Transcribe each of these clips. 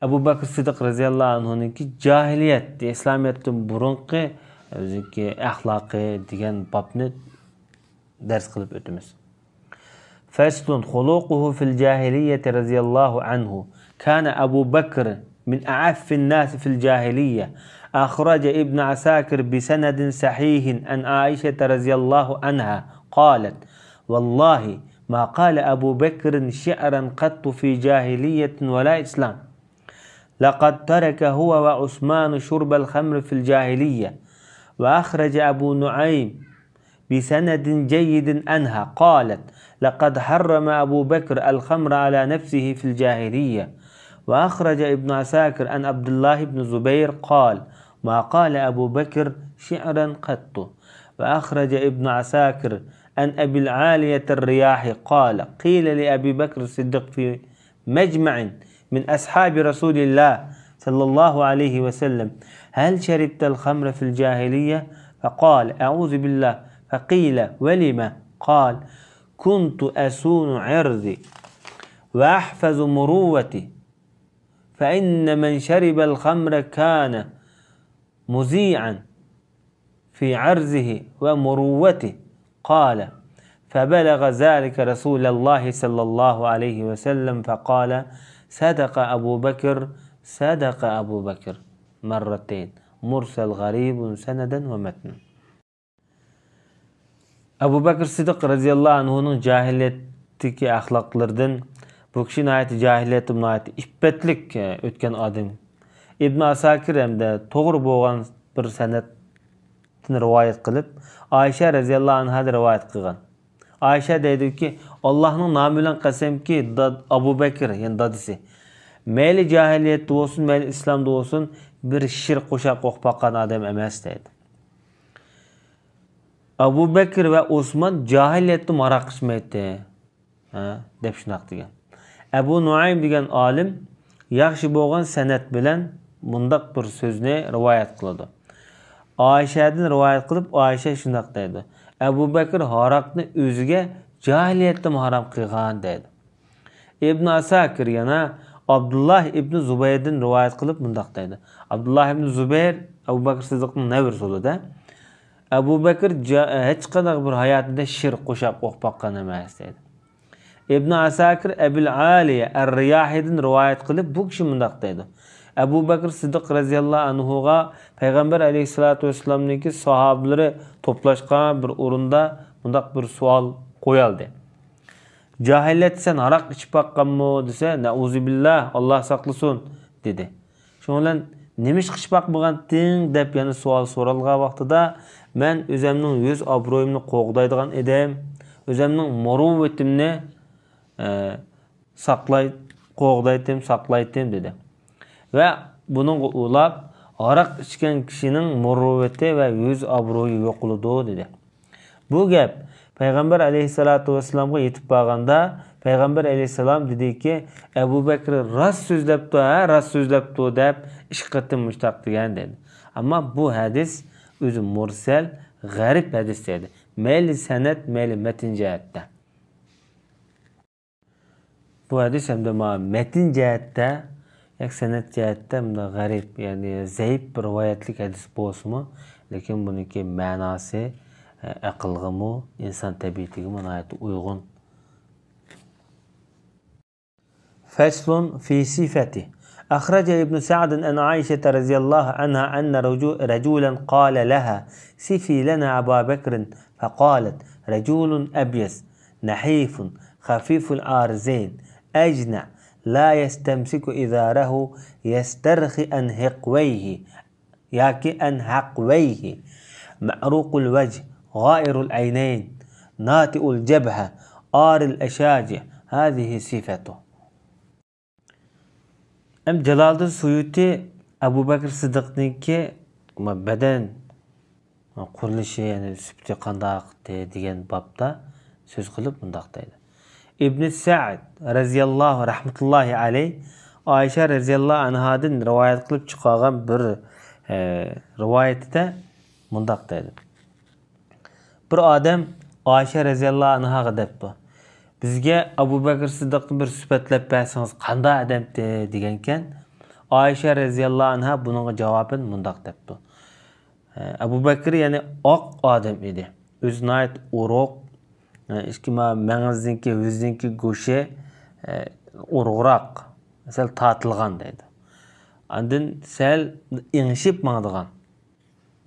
Abu Bakr Siddiq radhiyallohu anhuninki jahiliyat, İslamiyatdan burunqi o'ziniki axloqi degan bobni dars qilib o'tamiz. Faslun xuluquhu fil jahiliyyati radhiyallohu anhu. Kana Abu Bakr min a'affin nas fil jahiliyya. أخرج ابن عساكر بسند صحيح عن عائشة رضي الله عنها قالت: والله ما قال أبو بكر شعرا قط في جاهلية ولا إسلام. لقد ترك هو وعثمان شرب الخمر في الجاهلية. وأخرج أبو نعيم بسند جيد عنها قالت: لقد حرم أبو بكر الخمر على نفسه في الجاهلية. وأخرج ابن عساكر عن عبد الله بن زبير قال: ما قال أبو بكر شعرا قط. وأخرج ابن عساكر عن أبي العالية الرياحي قال: قيل لأبي بكر الصديق في مجمع من أصحاب رسول الله صلى الله عليه وسلم: هل شربت الخمر في الجاهلية؟ فقال: أعوذ بالله. فقيل: ولم؟ قال: كنت أسون عرضي وأحفظ مروتي، فإن من شرب الخمر كان مزيعا في عرزه ومروته. قال: فبلغ ذلك رسول الله صلى الله عليه وسلم فقال: صدق أبو بكر، صدق أبو بكر مرتين. مرسل غريب سندا ومتنا. Abu Bakr Siddiq radhiyallohu anhuning jahiliyatdagi axloqlaridan bu kishi nihoyat jahiliyatda nihoyat iffetlik o'tgan odam. İbn Asakir hamda to'g'ri bo'lgan bir sanatni rivoyat qilib, Ayşe radhiyallohu anha rivoyat qilgan. Ayşe deydiki, Allohning nomi bilan qasamki, Abu Bakr, ya'ni dadisi, mayli jahiliyatda bo'lsin, mayli islomda bo'lsin, bir she'r qo'shoq o'qib boqqan odam emas deydi. Abu Bakr va Osmon jahiliyatda maroq ichmaydi, ha, deb shunaq degan. Abu Nuaym degan olim yaxshi bo'lgan sanat bilan bundaq bir so'zni rivoyat qiladi. Oyshadan rivoyat qilib, Oysha shunaq deydi: Abu Bakr haroqni o'ziga jahiliyatda harom qilgan deydi. Ibn Asakir yana Abdullah ibn Zubayrdan rivoyat qilib bundaq deydi. Abdullah ibn Zubayr Abu Bakr Siddiqning nevarasi bo'ladi. Abu Bakr hech qanday bir hayotida she'r qo'shoq o'qib boqqan emas deydi. İbn Asakir Abil Aliya Er-Riyahidan rivoyat qilib, bu kishi mundaq deydi: Abu Bakr Siddiq radhiyallohu anhuga Payg'ambar alayhisolatu vassalamningki sahobalari to'plashgan bir o'rinda mundaq bir savol qo'yildi. Jahiliyat sen haroq ichib boqqanmi desa, nauzubillah, Alloh saqlasin dedi. Shuning bilan nima ish qilib boqmaganding deb yana savol so'ralgan vaqtida, men o'zimning yuz obro'yimni qo'g'daydigan edim, o'zimning muruvvatimni saqlay qo'g'daydim, saqlaydim dedi. Va buningga ulab aroq ichgan kishining muruvvati va yuz obro'yi yo'qoladi dedi. Bu gap Payg'ambar alayhisolatu vassalamga yetib borganda, Payg'ambar alayhissalom dediki, Abu Bakr rost so'zlabdi, ha, rost so'zlabdi deb ish qatim mushtaq degan dedi. Ammo bu hadis o'zi mursal, g'arib hadis dedi. Mayli sanat, mayli matn jihatda. Bu hadis hamda matn jihatda, yoki sanat jihatda bunda g'arib, ya'ni zaif bir rivoyatlik hadis bo'lsa-mu, lekin buniki ma'nosi aqlg'amu, inson tabiatiga nihoyat uyg'un. Faslun fi sifati. أخرج ابن سعد أن عائشة رضي الله عنها أن رجولا قال لها: سفي لنا أبا بكر. فقالت: رجل أبيس نحيف خفيف العارزين أجنع لا يستمسك إزاره يسترخي عن حقويه ياكي عن حقويه معروق الوجه غائر العينين ناتئ الجبهة آر الأشاجع. هذه صفته. Hem Celaleddin Suyuti Abu Bakr Siddiqningki badan qurilishi, ya'ni sifati qandoq degan bobda so'z qilib bundoq deydi. İbn Sa'd radhiyallohu rahmatullohi alayh Ayşe radhiyallohu anhadan rivoyat qilib chiqargan bir rivoyatida mundoq deydi. Bir odam Ayşe radhiyallohu anhaga debdi: bizga Abu Bakr Siddiqni bir sifatlab bersangiz qanday odamdi degankan, Ayşe radıyallahu anha bunun cevabını mundaq depti. Ebu Bekir yani oq adam idi. Özüne ait uruq, içki məngizninki, yüzünki goşi uruğraq, sal tartılğan deydi. Andın sal enişip mağdığan,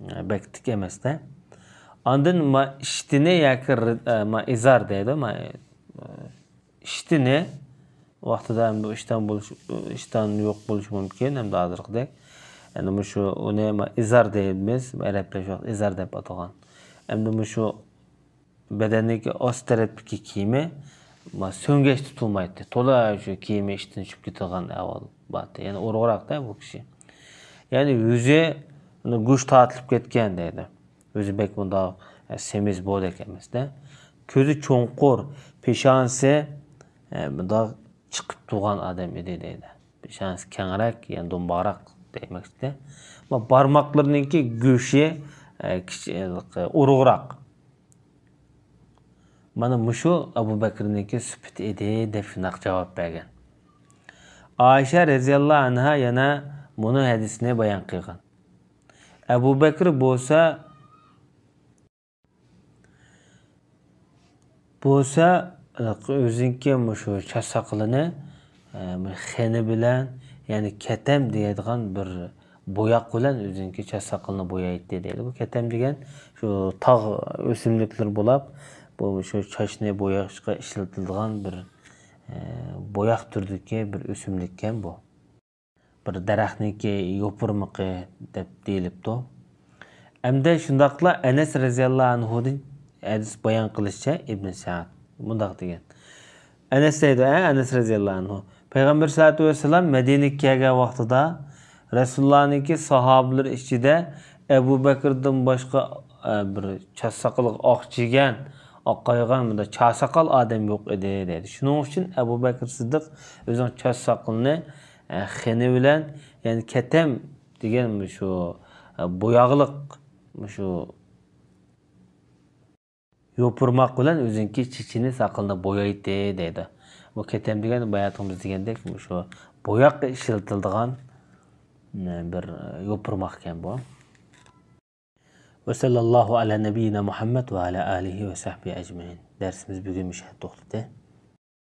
bek tik emas da. Andın ma iştini yaki ma izar deydi, ma iştini vaqtida hem işten buluş, işten yo'q bo'lishi mumkin hem de hozirgidek. Endi shu uni izar deymiz, arablar shu izar deb atagan. Endi shu bedendagi ost tarafdagi kiyimi so'ngash tutilmaydi. To'la shu kiyimi ishdan tushib ketadigan ahvol bor. Ya'ni urug'roqda bu kishi. Ya'ni yuzi go'sht tortilib ketgan deydi. O'zi bek bundoq semiz bo'dak emasda. Ko'zi cho'nqur, peshonasi bundoq chiqib turgan odam edi deydi. Peshonasi kengroq, ya'ni do'mboqroq demoqchi. Barmoqlarininki go'shi urug'roq. Mana mushu Abu Bakrningki sifati edi deb shundoq javob bergan. Ayşe radıyallahu anha yana bunu hadisini bayon qilgan. Abu Bakr bo'lsa o'zinki shu chach soqolini xeni bilan, ya'ni katam deydigan bir bo'yoq bilan o'zinki chach soqolini bo'yaydi deydi. Bu katam degan shu tog' o'simliklar bo'lib, bu shu chachni bo'yashga ishlatiladigan bir bo'yoq turdagi bir o'simlik ekan bu. Bir daraxtniki yo'pirmiqi deb deyilibdi. Hamda shundoqla Anas radhiyallohu anhudan hadis bayon qilishicha Ibn Sa'd bundoq degan. Anas deydi, Anas radhiyallohu anhu Payg'ambar sallallohu alayhi vasallam Madinaga kelgan vaqtida Rasulullahningki sahobalar ichida Abu Bakrdan boshqa bir chach soqoli oq chiygan, oqaygan bunda chach soqol odam yo'q edi dedi. Shuning uchun Abu Bakr Siddiq o'zining chach soqolini xeni bilan, ya'ni katam degan shu bo'yoqliq shu yo'pirmoq bilan o'zinki chechini soqolini bo'yaydi deydi. Bu katam degan bayatimiz degandek shu bo'yoqqa ishlatiladigan bir yo'pirmoq ekan bu. Ve sallallahu ala nabiyyina Muhammed ve ala alihi ve sahbihi ecmaîn. Dersimiz bugün to'xtatdi.